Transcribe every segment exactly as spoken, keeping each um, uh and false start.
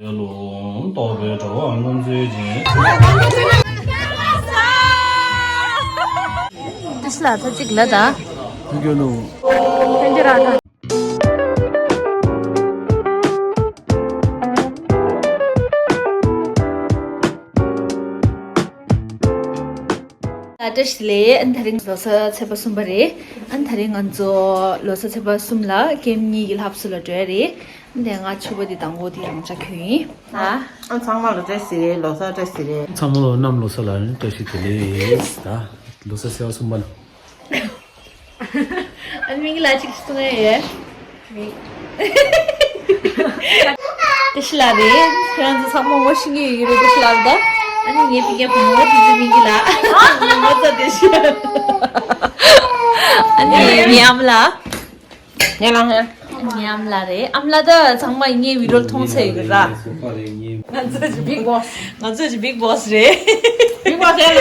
རྟོགས་པའི་དྲ་བ་རྣམ་འཚོལ་ཅན། ཏི་ཤི་ལ་ཐ་ཅིག་ལ་ད། ཐུགས་རྗེ་གནང་། ཐན་ཅི་ར་ད། བཀྲ་ཤིས་བདེ་ལེགས། ཨ་ནི་དེ་རིང་ལོ་གསར་ཚེས་པ་གསུམ་པ་རེད། ཨ་ནི་དེ་རིང་ང་ཚོ་ལོ་གསར་ཚེས་པ་གསུམ་ལ་ཀེམ་གཉིས་ཀྱི་ལྷ་བསུ་ལ་འགྲོ་ཡ་རེད། ཨ་ནི་ང་ཕྱུ་པ་དེ་དང་པོ་དེ་རང་འཇགས་ཁྱོད་ཡིན། ཨ། ཨ་ཚང་མ་ལ་བཀྲ་ཤིས་བདེ་ལེགས། ལོ་གསར་བཀྲ་ཤིས་བདེ་ལེགས། ཚང་མ་ལོ་གནམ་ལོ་གསར་ལ་བཀྲ་ཤིས་བདེ་ལེགས། ད་ལོ་གསར་ཚེས་པ་གསུམ་པ་ལ། ཨ་ནི་མིང་ལ་ཅིག་གསུང་ཡ་ཡོད། མིང་། ཏི་ཤི་ལ་རེད། ཁྱེད་རང་ཚོ་ཚང་མ་ངོ་ཤེས་ཀྱི་ཡོད་རེད། ཏི་ཤི་ལ་རེད་ད། ཨ་ནི་ངའི་ཕ་གིའི་བུ་མོ་དེ་ཚོའི་མིང་གི་ལ། ངོ་ཚ་དེ་ཤི། ཨ་ནི་ངའི་ཨ་མ་ལགས། ངའི་ལ་ཧེ། ངའི་ཨ་མ་ལགས་རེད། ཨ་མ་ལགས་ད་ཚང་མ་ངའི་བི་ཌིའོ་མཐོང་ཚར་ཡོད་ར། ང་ཚོ་ཅི་Bigg Boss། ང་ཚོ་ཅི་Bigg Boss་རེད། Bigg Boss་ཡ་ལ།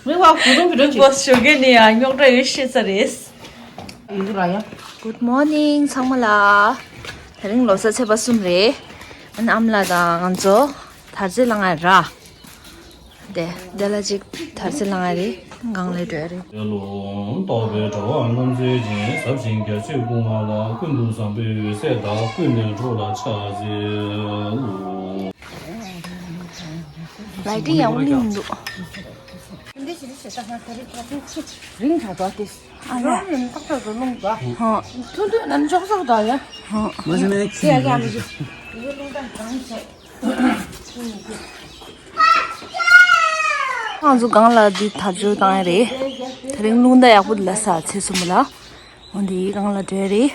Bigg Boss་གུ་དུང་གི་Bigg Boss་ཞོགས་ཀས་ནས་ཡང་རྙོག་དྲ་ཡོད་ཤེས་ས་རེད། ཡིག་ར་ཡ། Good morning་ཚང་མ་ལ། དེ་རིང་ལོ་གསར་ཚེས་པ་གསུམ་རེད། ཨ་ནི་ཨ་མ་ལགས་དང་ང་ཚོ་དར་རྩེ་ལ་ང་ར། དེ་དེ་ལ་ཅིག་དར་རྩེ་ལ་ང་རེད། གང་ལས་འགྲོ་ཡ་རེད། རྟོགས་པའི་དྲ་བ་རྣམ་འཚོལ་ཅན། ཟབ་ཞིང་རྒྱ་ཆེའི་སྐུ་ངོ་ལ། ཀུན་ཏུ་བཟང་པོའི་འོད་ཟེར་དག་ཀུན་ནས་འགྲོ་ལ་ཕྱག་འཚལ་ལོ། ལའི་ཊིང་ཡག་པོ་ནི་མི་འདུག་འདི་ཞིག་ཞིག་ད་ང་ད་རེས་ད་ཐེངས་ཚེ་རིང་དྲགས་འདུག་སྟེ། ཨ་ལ། རང་ནས་ཏག་ཏག་ཏུ་རླུང་འདུག་ཧང་། ཐུང་ཐུང་ནམ་འཇོག་སོགས་དང་ཡ། ཧང་། མ་ཟིན་མེད། དེ་ཡ་ཡ་མི་འཇུག་རླུང་དང་གང་བྱས། ང་ཚོ་སྒང་ལ་འདི་དར་ལྕོག་བཏང་ཡ་རེད། དེ་རིང་རླུང་རྟ་ཡག་པོ་འདི་ལ་ས་ཚེས་གསུམ་ལ། འོ་འདི་སྒང་ལ་འགྲོ་ཡ་རེད།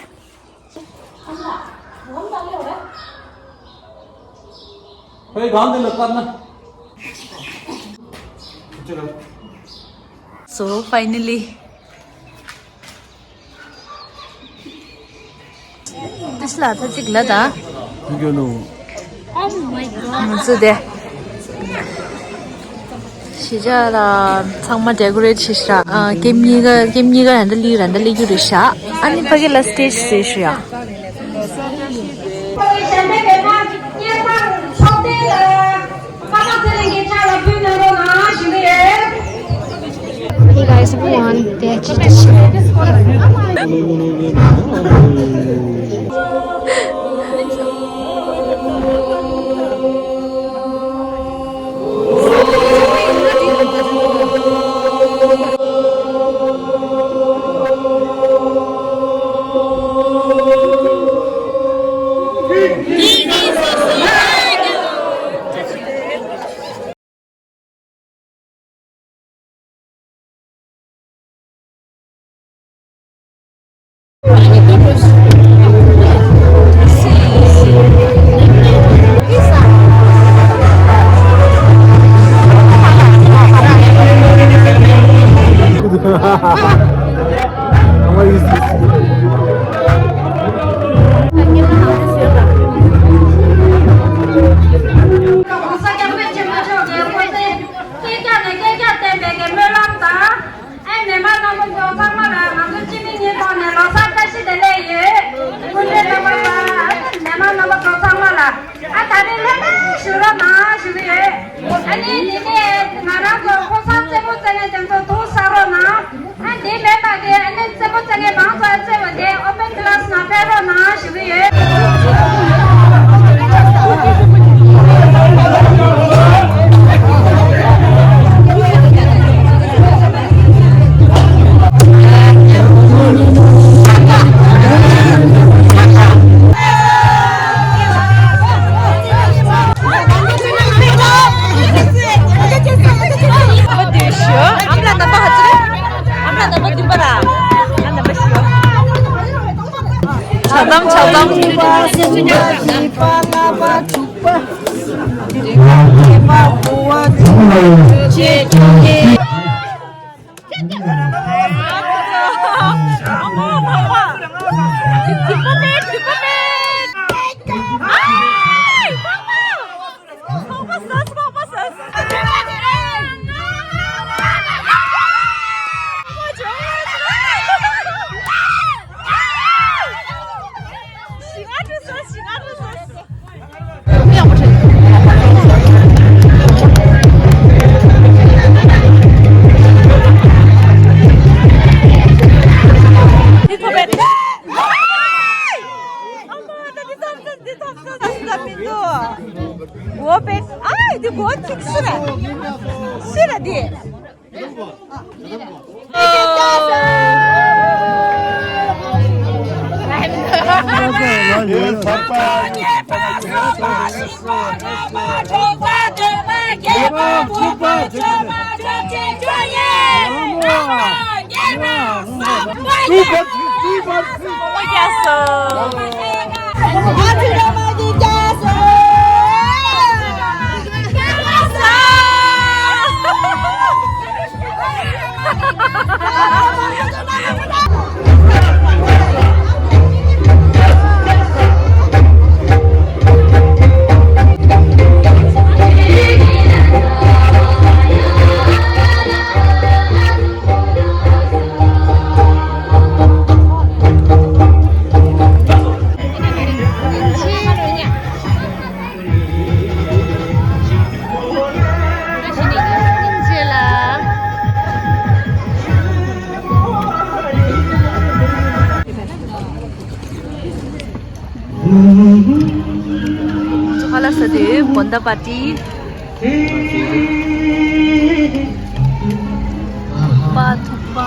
ཁོའི་སྒང་འདི་ལ་བཀར་ན། So finally. ཏི་ཤི་ལ་ཐ་ཅིག་ལ་ད། ཐུགས་རྗེ་གནང་། ང་ཚོ་དེ། གཞིས་ཆགས་ལ་ཚང་མ་ཌེ་ཀོ་རེཊ་བྱས་ཤག་ཨ། ཀེམ་གཉིས་ཀ་ཀེམ་གཉིས་ཀ་ར་མདའ་སླེབས་ར་མདའ་སླེབས་རྒྱུ་རེད་ཤག་ཨ་ནི་ཕ་གི་ལ་སི་ཊེཇ་བཟོས་ཤག་ཡ། Hey guys, everyone. They are just སྐད་ཆ་ནས་སྐད་ཆ་བསྟན་པའི་གི་སྨོན་ལམ་དང་། ཨེ་ནེ་མ་རྣམ་པ་ཚོ་ཚང་མ་ལ་ང་ཚོ་སྤྱི་མི་གཉིས་ཐོག་ནས་ལོ་གསར་བཀྲ་ཤིས་བདེ་ལེགས་ཡོད། སྐུ་མགྲོན་རྣམ་པ་དང་ཨེ་ནེ་མ་རྣམ་པ་ཚོ་ཚང་མ་ལ་ཨ་ད་རེས་ལྷན་རྒྱས་ཞུ་རོགས་གནང་ཞུ་གི་ཡོད། ཨ་ནི་དེ་ནས་ང་རང་ཚོ་ཁོ་ཚང་རྩེད་མོ་རྩེ་མཁན་དེ་ཚོ་ཐུགས་གཟབ་རོགས་གནང་། ཨ་དེ་མེད་པ་དེ་ཨ་ནི་རྩེད་མོ་རྩེ་མཁན་མང་ཚོགས་རྩེ་བ་དེ་ཨོ་པན་ཀི་ལ་སི་ནང་ཕེབས་རོགས་གནང་ཞུ་གི་ཡོད། ཆགས་གཏམ་ཆགས་གཏམ། མི་འདུག་འོ་པེ། ཨ་འདི་གོ་ཚིག་ཤི་ར། ཤི་ར་འདི། ཁ་ལག་ཟ་དུས་བོན་ད་པ་ཏི། པ་ཐུག་པ།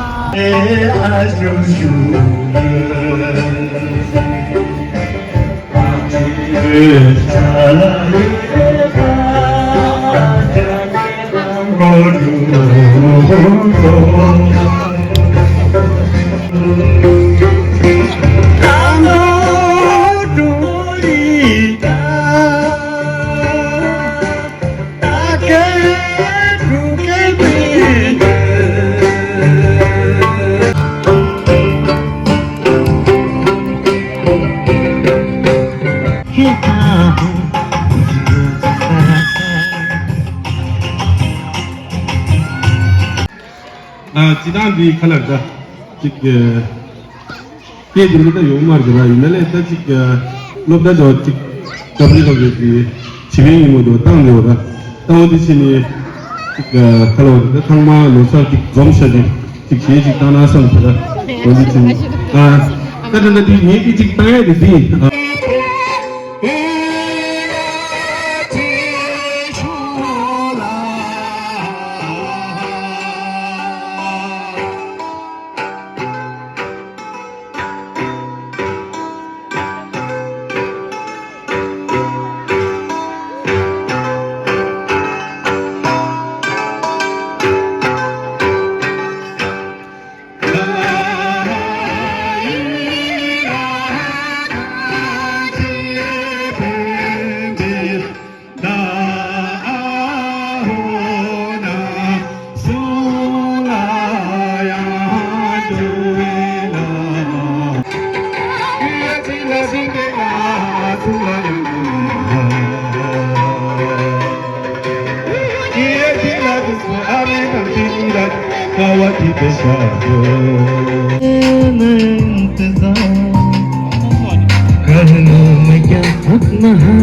ཨ། སྤྱིར་བཏང་འདི་ཁ་ལག་ད་ཅིག་སྐད་དེ་འདྲ་ད་ཡོང་མ་རེད་ལ། ཡིན་ན་ལས་ད་ཅིག་སློབ་གྲྭ་དང་ཅིག་སྐབས་རེ་སྐབས་རེ་གི་བྱིས་པའི་ཉིན་མོ་དུ་བཏང་ནས་འོ་ད་བཏང་འོ་དེ་བྱས་ནས་ཅིག་ཁ་ལག་ད་ཚང་མ་ལོ་གསར་ཅིག་འཛོམས་ཤག་ཅིག་ཅིག་གཞས་ཅིག་བཏང་ན་བསམ་བྱས་ད་འོ་དེ་བྱས་ནས། ཨ། ད་ད་ད་དེ་ངས་དེ་ཅིག་བཏང་ཡ་དེ་དེ། ཨ། कहना मैं क्या थकना है,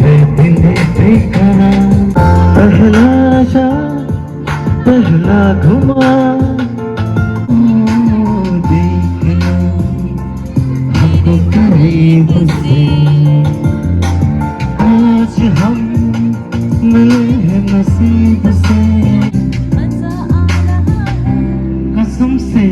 मैं दिन बेकरार। पहला नशा, पहला घुमा, देखना हमको करीब से। आज हम मिले हैं नसीब से, कसम से।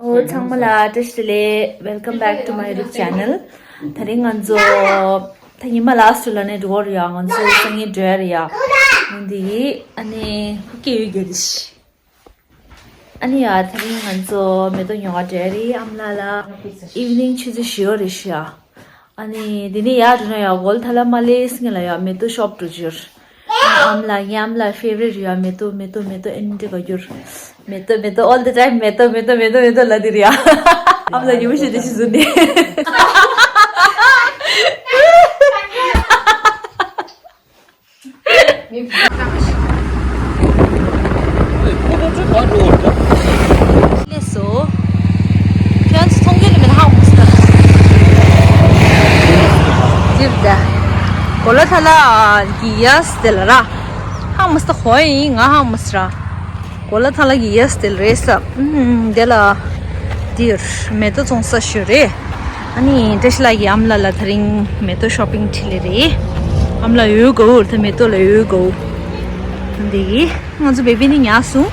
ཨོ། ཚང་མ་ལ་བཀྲ་ཤིས་བདེ་ལེགས། Welcome back to my YouTube channel. དེ་རིང་ང་ཚོ་ད་ཉི་མ་ལ་སུ་ལ་ནས་འགྲོ་བ་རེད་ཡ། ང་ཚོ་སང་ཉིན་འགྲོ་ཡ་རེད་ཡ། འོན་ཏེ་ཨ་ནི་ཧུ་ཀེ་ཡོད་རྒྱུ་རེད། ཨ་ནི་ཡ་དེ་རིང་ང་ཚོ་མེ་ཏོག་ཉོ་ག་འགྲོ་ཡ་རེད། ཨ་མ་ལགས་ལ་evening ཆུ་ཚོད་བཞི་པ་རེད་ཤག་ཨ་ནི་འདི་ནས་ཡར་འགྲོ་ན་ཡ་གོ་ལ་ཐ་ལ་མ་ལེ་སི་ངེ་ལ་ཡ་མེ་ཏོག་ཤོབ་འགྲོ་རྒྱུར། ཨ་མ་ལགས་ངའི་ཨ་མ་ལགས་ཕེ་ཝ་རིཊ་ཡ་མེ་ཏོག་མེ་ཏོག་མེ་ཏོག་ཨེ་འདྲ་ག་རྒྱུར། མེ་ཏོག་མེ་ཏོག་all the time མེ་ཏོག་མེ་ཏོག་མེ་ཏོག་མེ་ཏོག་ལ་དེ་རེད་ཡ། ཨ་མ་ལགས་ཉི་མ་ཞིག་དེ་ཞིག་བཟོས་ནས། ལགས་སོ། ཁྱོད་ཚོ་མཐོང་གི་ལ་མེད་ཧ་མོ་སྟ། ཟིར་ད། གོ་ལ་ཐ་ལ་གི་ཡ་སྟེ་ལ་ར། ཧ་མོ་སྟ་ཧོ་ཡིན་ང་ཧ་མོ་སྟ་ར། གོ་ལ་ཐ་ལ་གི་ཡ་སྟེ་ལ་རེད་ས། ཨུམ། དེ་ལ། འདིར་མེ་ཏོག་བཙོང་ས་ཞུ་རེད། ཨ་ནི་བཀྲ་ཤིས་ལགས་ཀྱི་ཨ་མ་ལགས་ལ་དེ་རིང་མེ་ཏོག་ཤོ་པིང་ཁྲིད་ལེ་རེད། ཨ་མ་ལགས་ཡོད་གོ་ད་མེ་ཏོག་ལ་ཡོད་གོ། འདི་ཡིས་ང་ཚོ་བེ་བི་ནི་ཉག་སོང་།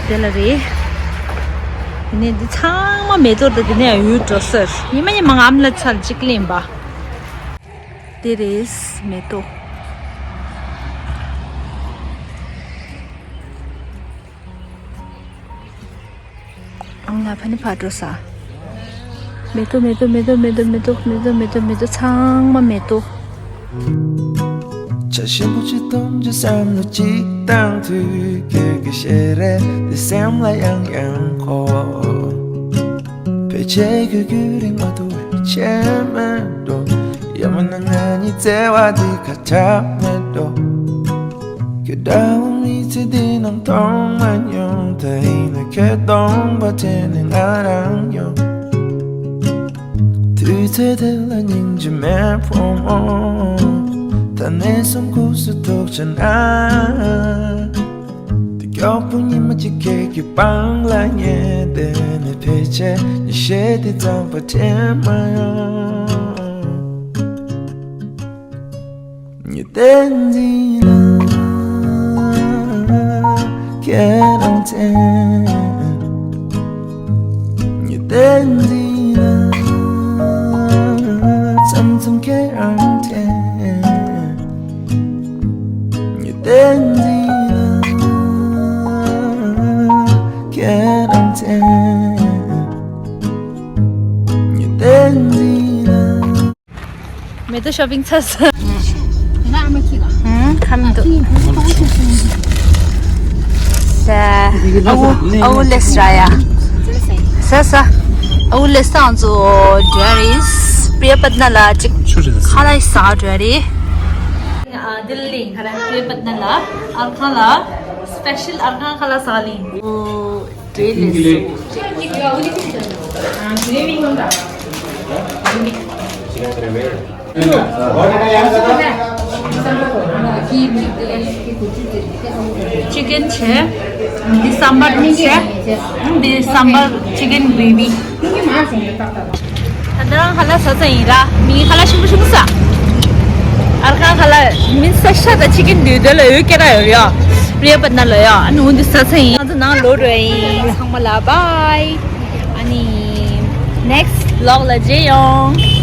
དེ་ལ་རེད། དེ་ནས་འདི་ཚང་མ་མེ་ཏོག་དང་དེ་ནས་ཡོད་འགྲོ་ཟེར། ཉི་མ་ཉི་མ་ང་ཨ་མ་ལགས་ཚར་གཅིག་ལེན་པ། དེ་རེད་མེ་ཏོག་ཨ་མ་ལགས་ཕ་ནི་ཕར་འགྲོ་ས། མེ་ཏོག་མེ་ཏོག་མེ་ཏོག་མེ་ཏོག་མེ་ཏོག་མེ་ཏོག་མེ་ཏོག་ཚང་མ་མེ་ཏོག་ཇ་ཞིམ་པོ་ཅིག་འཐུང་རྒྱུ་བསམ་བློ་ཅིག་བཏང་དུས་ཁྱོད་ཀྱི་ཞལ་རས་འདི་སེམས་ལ་ཡང་ཡང་འཁོར། ཕལ་ཆེར་ཁྱོད་རྒྱུན་རིང་མ་ཐུབ་པའི་ཆད་མེད་འགྲོ། ཡང་མིན་ན་ང་གཉིས་བརྩེ་བ་འདི་ཁ་གྲག་མེད་འགྲོ། ཁྱོད་འདྲ་བོ་མི་ཚེ་འདི་ནང་མཐོང་མ་མྱོང་། ད་ཡིན་ན་ཁྱོད་སྟོང་པ་དྲན་ནས་ང་རང་ཡོང་། དུས་ཚོད་དེ་ལ་སྙིང་རྗེ་མེད་ཕོ་མོ། ད་ནས་བཟུང་ཁུག་སུ་ཐུག་ཆ་ན། དེ་མགྱོགས་པོ་ཉི་མ་གཅིག་ཁྱེད་ཀྱི་པང་ལ་ཉལ་བསྡད་ནས། ཕལ་ཆེར་ཉི་ཤེལ་དེ་ཙམ་པ་དྲན་མ་ཡོང་། ཉི་ཟླ་འཛིན་ལ་ཁྱེད་རང་དྲན། ཉི་ཟླ་འཛིན་ལ་མཚམས་མཚམས་ཁྱེད་རང་དྲན། ཉི་ཟླ་འཛིན་ལ་ཁྱེད་རང་དྲན། ཉི་ཟླ་འཛིན་ལ། མེ་ཏོག་ཤོ་པིང་ཚར་སོང་། ང་ཨ་མ་ཁྱི་ལ། ཧུམ། ཁམ་འདུག་ཁྱི་ཁོ་ཁོ་ཁོ་ཁོ། ས། ཨ་ཝུ་ཨ་ཝུ་ལེས་ར་ཡ། ས་ས། ཨ་ཝུ་ལེས་ས་ང་ཚོ་འགྲོ་ཡ་རེད། པྲི་ཡ་པད་ན་ལ་ཅིག་ཁ་ལག་ཟ་འགྲོ་ཡ་རེད། ཨ་དིལ་ལི་ཁ་ར་པྲི་ཡ་པད་ན་ལ་ཨར་ཁང་ལ་སི་པེ་ཤལ་ཨར་ཁང་ཁ་ལག་ཟ་ལིང་། ཨོ། དེ་ལས་སུ། ཅི་ཀེན་བྱས། འདི་སམ་བར་བྱས། འདི་སམ་བར་ཅི་ཀེན་གྷི་རེ་བི། ད་ལྟ་རང་ཁ་ལག་ཟ་ས་ཡིན་ར། མི་ཁ་ལག་ཞིམ་པོ་ཞིམ་པོ་ཟ། ཨར་ཁང་ཁ་ལག་མི་ས་ཤ་དང་ཅི་ཀེན་འདུས་དེ་ལ་ཡོད་སྐད་ར་ཡོད་ཡ། པྲི་ཡ་པད་ན་ལ་ཡ། ཨ་ནི་འོ་འདི་ཟ་ས་ཡིན། ང་ཚོ་ནང་ལོག་འགྲོ་ཡ་ཡིན། ཚང་མ་ལ་བཱའི། ཨ་ནི་ནེག་སི་ཊི་བི་ལོག་ལ་མཇལ་ཡོང་།